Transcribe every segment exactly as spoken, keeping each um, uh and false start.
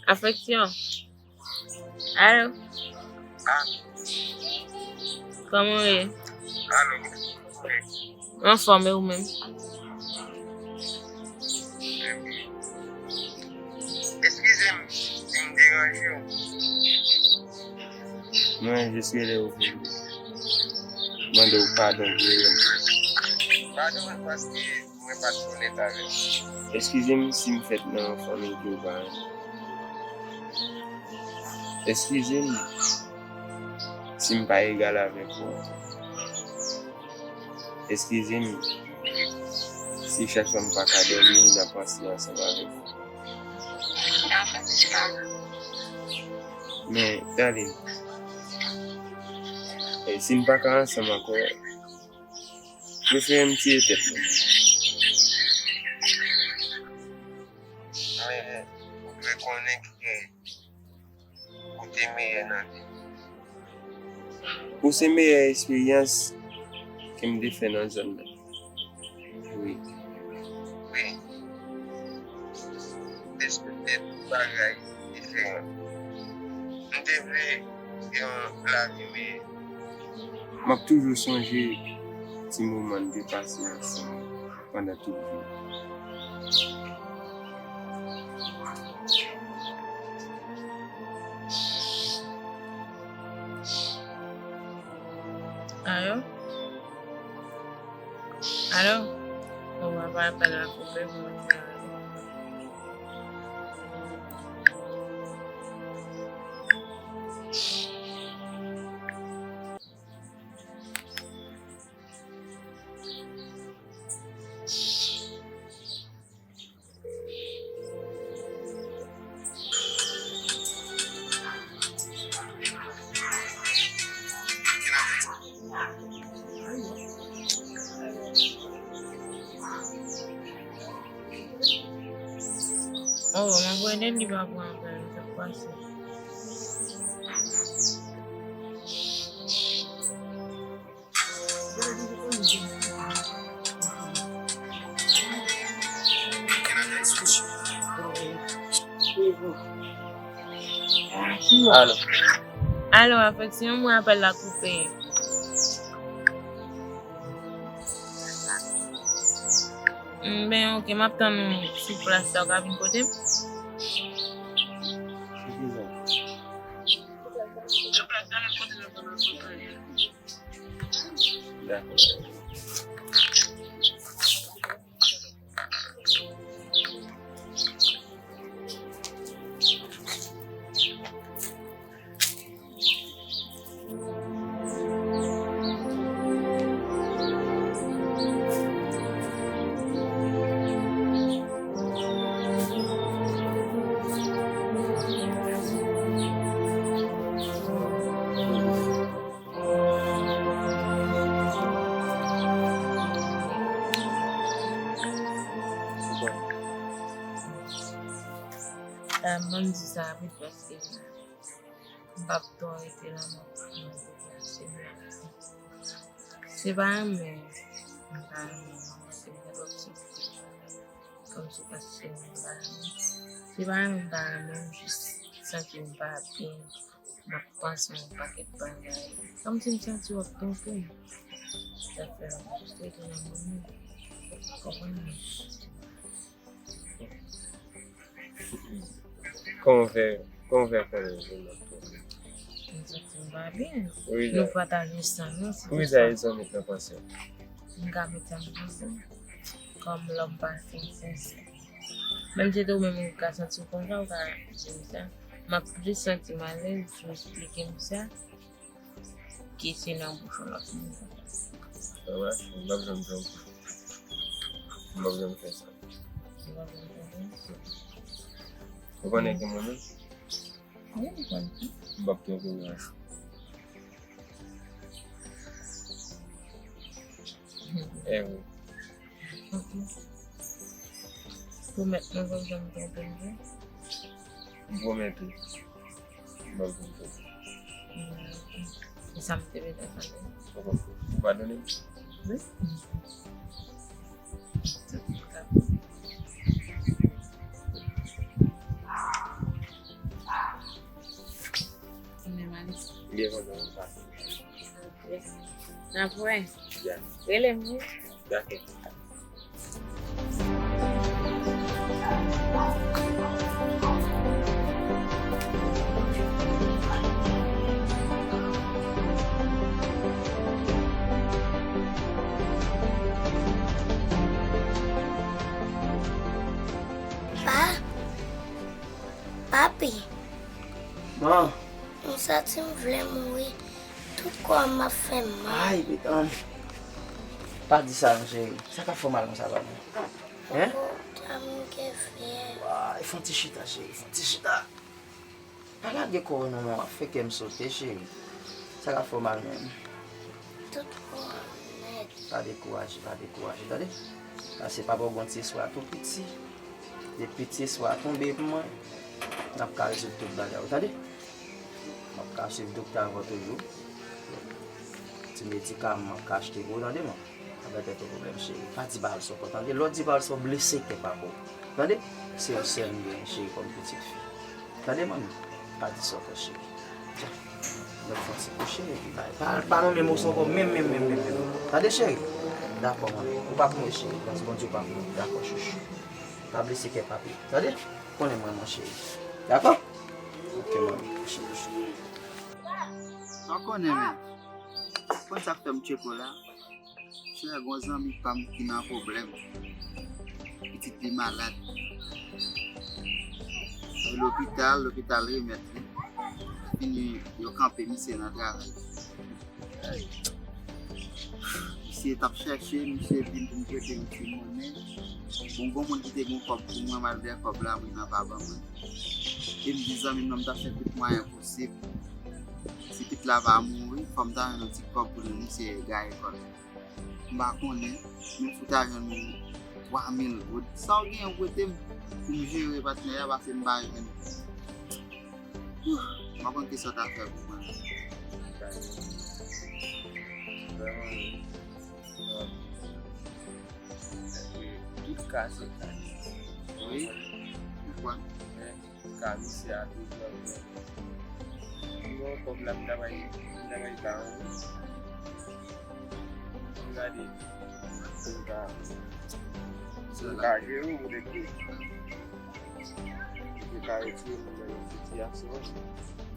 Afeksyon. Alo? Kòman w ye? Alo? Anfòm, e ou menm? Eskize m si m deranje w. Mwen jis rele w pou mande w padon pou erè m fè. Padon paske mwen pa t onèt avè w. Eskize m si m fèt nan yon fanmi ke w pa renmen. Eskize m si m pa egal avèk ou. Eskize m si chak swa m pa ka dòmi, m ap panse ansanm avèk ou. Men, darling, eh, si n pa ka ansanm ankò, prefere m tiye tèt mwen. Men, ou dwe konnen ke ou te meyè nan vi m. Ou se meyè eksperyans ke m te fè nan zòn nan. Wi. Wi. M te swete tout bagay diferan. M te vle yon lavi meyè. M ap toujou sonje ti moman n te pase ansanm pandan tout vi m. Alo? Alo? Bon, papa apèl la koupe, mwen te ale. Oh, mwen voye li pa pran apèl, sa k pase? Alo. Alo, afeksyon, mwen apèl la koupe. Mm, ben, ok, m ap tann ou sou plas la, ou ka vin kote m? Sou ki zòn? Dakò. Ah, ban m di sa rapid paske m p ap twò rete la, m ap pran deplase m la. Se pa renmen m pa renmen w, se m gen twòp sifri. Kòmsi paske m pa renmen. Se pa renmen m pa renmen w, m jis santi m pa byen. M ap panse yon pakèt bagay. Kòmsi m santi w ap twonpe m. Sa fè m jis rete nan moman. Konprann mwen. Kòman w fè, kòman w fè konnen m ap twonpe? M santi m pa byen. Nou pataje san nou, si toutefois. Pou ki sa e zanmi k nan panse w? M ka met sa nan panse m. Kòm lè w pa fin sensè. Menm si se ou menm ou ka santi w konsa, ou ka di m sa. M ap plis santi m alèz si w esplike m sa ke se nan bouch yon lòt moun. Sa mache, m p ap janm twonpe w. M p ap janm fè sa. Ou p ap janm twonpe m? Ou konnen ki moun ou? Wi, m konnen. M p ap twonpe w non. E wi. Ok. Pwomèt mwen w p ap janm twonpe m vre? M pwomèt ou. M p ap janm twonpe w. Hmm, ok. E sa m te bezwen tande. Ou pa, ou padone m? Wi. Tout ka. Byen kontan nou pase. Ok. N ap wè. Ya. Rele m, wi. Dakò. Pa, papi. Man. M santi m vle mouri. Tout kò m ap fè m mal. Ay, pitanm. Pa di sa non, cheri. Sa k ap fè w mal konsa, pa bon? Hein? Poko ta m gen fyè. Ay, fè yon ti chita, cheri. Fè yon ti chita. Pa lage kò w non, man. W ap fè kè m sote, cheri. Sa k ap fè w mal menm? Tout kò m nèt. Pa dekouraje, pa dekouraje, tande? Paske papa w gen yon ti espwa tou piti. Depi ti espwa tonbe pou mwen, n ap ka rezoud tout bagay, ou tande? M ap ka swiv doktè avè w toujou. Ti medikaman m ap ka achte pou ou, tande, man? Sa pa tèt ou pwoblèm, cheri. Pa di bagay sa ankò, tande? Lè w di bagay sa, w blese kè papa w. Tande? Se yon sèl m genyen, cheri, kòm pitit fi. Tande, manmi? Pa di sa ankò, cheri. Tcha. Mwen fè yon ti kouche, epi pa, pa, pa nonmen mo sa ankò, menm, menm, menm, menm, menm. Tande, cheri? Dakò, manmi. Ou p ap mouri, cheri. Gras Bondye, ou p ap mouri. Dakò, chouchou. Pa blese kè papi. Tande? Konnen mwen, mon cheri. Dakò? Ok, manmi. Chouchou. Ou konnen, men. Konn sa k fè m tcheke w la? Chè, gon zanmi pa m ki nan pwoblèm. Pitit li malad. Lopital, lopital remèt li. Fini, yo kanpe misye nan travay. Misye t ap chèche, misye vin pou m prete yon ti monnen. Bon, gon moun ki te gen kòb pou mwen, malgre kòb la, moun nan pa ban mwen. E m di zanmi m nan, m t ap fè tout mwayen posib. Si pitit la pa mouri, fò m ta jwenn yon ti kòb pou li, misye gaye kò l. M pa konnen, men fout ajan nou twa mil goud. Sa w genyen w prete m pou m jere patnè a, paske m pa jwenn. Ouh, m pa konn kisa w ta fè pou mwen. Vrèman, vrèman. Tout ka se ka. Wi, m kwè. Men, ka misye a toujou ap jwenn. Li gen yon kòb la, m ta bay, m ta bay ba an. M gade si m ka, si m ka jere w, poutèt ke misye ka retire moun nan yon sitiyasyon.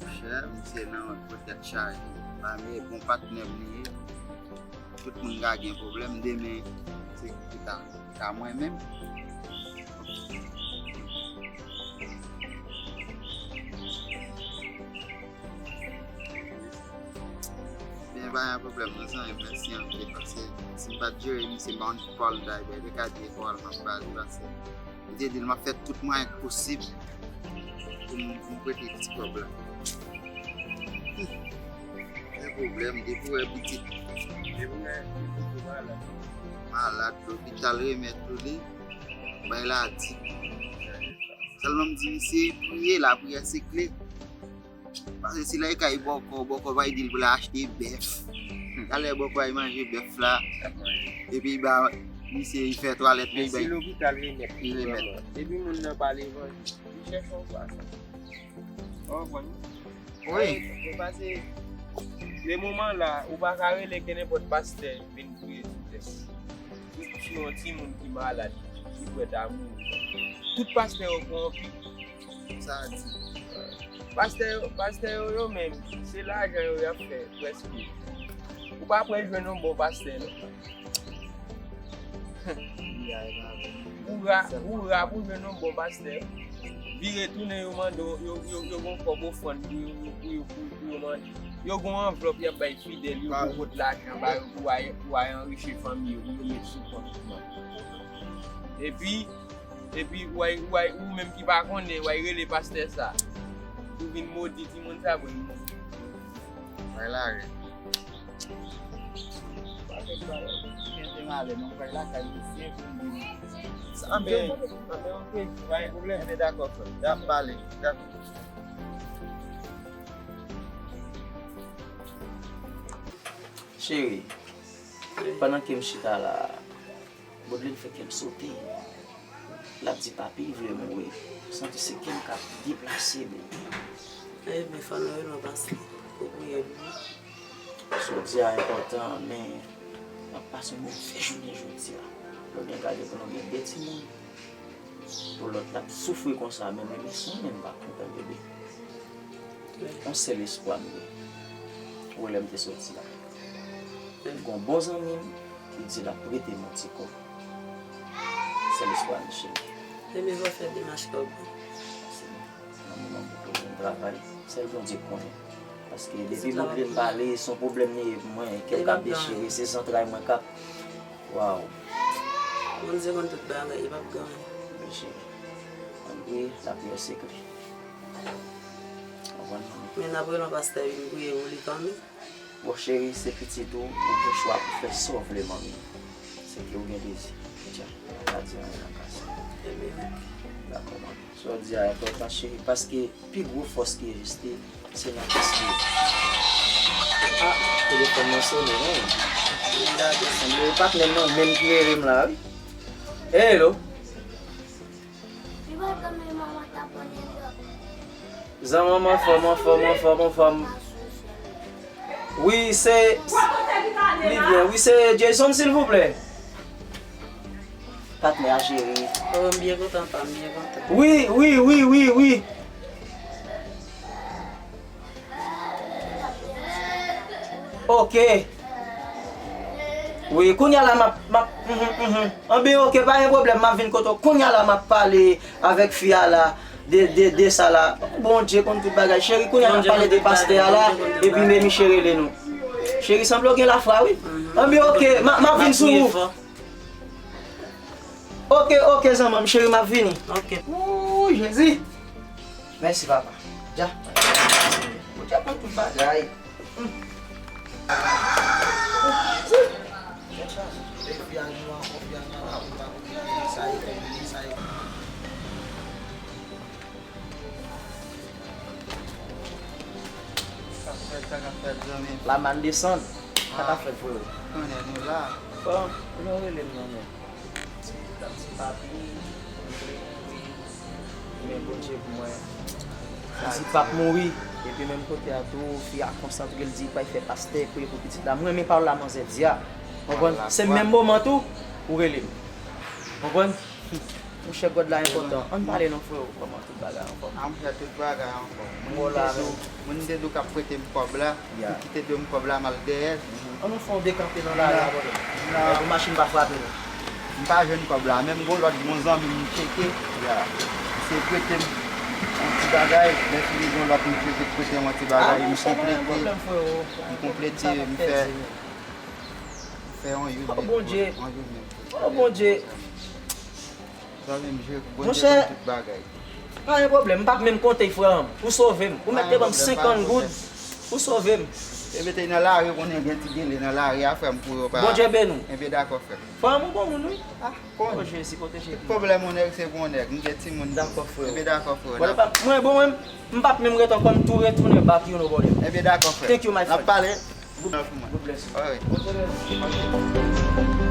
Monchè, misye nan yon gwo tèt chaje. Pami bon patnè m li ye. Tout moun ka gen pwoblèm demen, se ki ta, ta mwen menm. Men pa gen pwoblèm non, zanmi m, mèsi anpil, paske si m pa t jere misye, m pa konn ki pawòl m ta bay, te ka di e pawòl m ap ba li, paske m te di l m ap fè tout mwayen k posib pou m, pou m prete ti kòb la. Gen pwoblèm, depi w wè pitit. Depi w wè pitit ou malad. Malad, lopital remèt ou li, bay la di. Sèlman m di misye, priye, lapriyè se kle. Paske si lè kay bòkò, bòkò va di l pou l achte bèf. Talè bòkò al manje bèf la. Epi ba misye, li fè twalèt li, bay. Men si lopital remèt li, vrèman. Depi moun nan pa levanjil, li chèche yon fason. Ou konprann? Wi. Ou pase, le moman la, ou pa ka rele ke nenpòt pastè vin priye sou tè. Sou yon timoun ki malad, ki prèt a mouri. Tout pastè yo kowonpi. Sa di. Pastè yo, pastè yo, yo menm, se lajan yo y ap fè, prèske. Ou pa prè jwenn yon bon pastè, non. Ou ra, ou ra pou jwenn yon bon pastè. Vire tounen, yo mande w, yo, yo, yo gon kòb ofrann pou yo, pou yo, pou, pou yo mande. Yo gon anvlòp y ap bay fidèl, yo gon pot lajan ba yo pou al, pou al anrichi fanmi yo, pou yo met sou kont. Epi, epi, w ay, w ay, ou menm ki pa konnen, w ay rele pastè sa. Ou vin modi timoun sa pou l mouri. Bay larèt. Pa fè bagay. Gen de malè, non, bay lakay misye pou m vin. Anben, anben, ok. Pa gen pwoblèm. Anben, dakò, frè. N ap pale. Dakò. Cheri, pandan ke m chita la, Bodlin fè kè m sote. L ap di papi vle mouri. M santi se kè m k ap deplase, bebe. Ebyen, fò nou rele yon pastè. Ou priye pou mwen. Sa w di a enpòtan, men n ap pase yon move jounen jodi a. Lè w byen gade pou nou gen de timoun, pou lòt la ap soufri konsa, men mwen menm san mwen m pa kontan bebe. Yon sèl espwa m gen. Ou wè lè m te soti a. M gen yon bon zanmi m ki di l ap prete m yon ti kòb. Sèl espwa m, cheri. Ebyen, va fè demach kòb. Se nan moman pou jwenn travay. Sèl Bondye k konnen. Paske depi bout li m pale, se yon pwoblèm li ye pou mwen. Kè k ap dechire, se zantray mwen k ap. Waw. Bondye konn tout bagay, li p ap gen anyen. Men cheri, ann priye, lapriyè sekrè. Konprann, manmi? Men n ap rele yon pastè vin priye pou li kanmenm. Bon, cheri, se pitit ou, ou gen chwa pou fè sa w vle, manmi. Se ke ou gen dezi. Dja, pa di anyen nan ka sa. Ebyen, oke. Dakò, manmi. Sa w di a enpòtan, cheri, paske pi gwo fòs ki egziste, se nan Kris li ye. Ah, telefòn nan sonnen, non? Li gade, sanble patnè m nan menm ki rele m la, wi. Hello. Zanmi m anfòm, anfòm, anfòm, anfòm. Wi, se, li byen. Wi, se Jason, silvouplè. Patnè a, cheri. Oh, m byen kontan, pa, m byen kontan. Wi, wi, wi, wi, wi. Ok. Wi, kounye a la, m ap, m ap, mhm, mhm. Anben, ok, pa gen pwoblèm, m ap vin kote w. Kounye a la, m ap pale avèk fi a la, de, de, de sa la. Bondye konn tout bagay. Cheri, kounye a, n ap pale de pastè a la, epi men Miche rele nou. Cheri, sanble w gen lafwa, wi. Anben, ok, m a, m ap vin sou ou. Ok, ok, zanmi m, cheri, m ap vini. Ok. Ooh, Jezi. Mèsi, papa. Dja. Bondye konn tout bagay. Hmm. Ooh, Jezi. Tèt chaje. Epi a nou an konfyans nan la, ou pa konn sa e konbine, sa e. Sa k fèt, sa k ap fèt, zanmi? Lamann desann. Sa k ap fèt, freo? Konnen nou la. Bon, lè w rele m nan men. Ti, ti papi, m vle mouri. Men Bondye pou mwen. Li di p ap mouri. Epi menm kote a tou, fi a konsantre, l di l pral fè pastè, priye pou pitit la. M renmen pawòl la manzè di a. Konprann? Se menm moman tou, ou rele m. Konprann? Monchè, God la enpòtan. Ann pale non, freo. Kòman tout bagay anfòm? Ah, monchè, tout bagay anfòm. Moun te di w, moun te di w k ap prete m kòb la, ki te dwe m kòb la, m al dèyè l. Ann nou fè yon dekanpe nan lari a, brother. Pou machin pa frape nou. M pa jwenn kòb la. Menm gon lòt bon zanmi m tcheke. Misye prete m yon ti bagay. Lè fini gon lòt misye te prete m yon ti bagay. M konplete. M konplete, m fè, m fè yon youn. Oh, Bondye. Yon youn. Oh, Bondye. Zanmi m, Bondye konn tout bagay. Pa gen pwoblèm, m p ap menm konte, frè m. Ou sove m. Ou mèt te ban m senkant goud. Ou sove m. Ebyen, te nan lari, ou konnen gen ti gele nan lari a, frè m, pou yo pa. Bondye beni w. Ebyen, dakò, frè m. Frè m, ou bon moun, wi. Ah, konn. Oh, Jezi, pwoteje m. Tout pwoblèm yon nèg, se pou yon nèg. M gen timoun tou. Dakò, frè. Ebyen, dakò, frè. Bon, pa, mwen, bon, mwen, m p ap menm ret ankò, m tou retounen back, you know, brother. Ebyen, dakò, frè. Thank you, my friend. N ap pale. Good night, man. God bless you. Alright. Ok.